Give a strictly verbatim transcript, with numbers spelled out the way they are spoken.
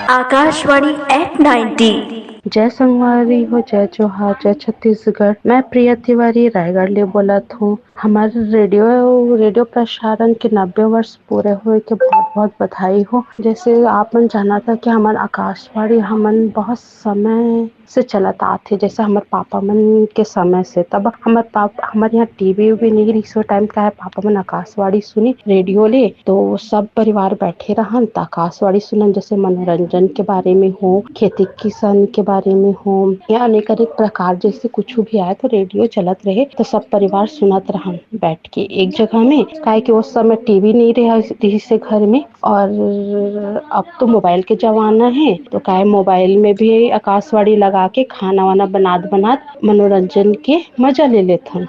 Akashvani eight ninety. जय संगवारी हो, जय जोहार, जय छत्तीसगढ़। मैं प्रिया तिवारी रायगढ़ ले बोलत हूँ। हमर रेडियो, रेडियो प्रसारण के नब्बे वर्ष पूरे होए के बहुत बहुत बधाई हो। जैसे आप मन जानत हा कि हमर आकाशवाणी हमन बहुत समय से चलत आत हे। जैसे हमर पापा मन के समय से, तब हमर पाप, हमर यहाँ टीवी उवी नहीं रहिस ओ टाइम, का है पापा मन आकाशवाणी सुनी रेडियो ले, तो सब परिवार बैठे रहन त आकाशवाणी सुनन। जैसे मनोरंजन के बारे में हो, खेती किसान के बारे में हो, या अनेक अनेक प्रकार जैसे कुछ भी आए तो रेडियो चलत रहे, तो सब परिवार सुनत रहन बैठ के एक जगह में। काहे कि उस समय टीवी नहीं रहा, रहिस हे घर में, और अब तो मोबाइल के जमाना है, तो काहे मोबाइल में भी आकाशवाणी लगा के खाना वाना बनात बनात मनोरंजन के मजा ले लेथन।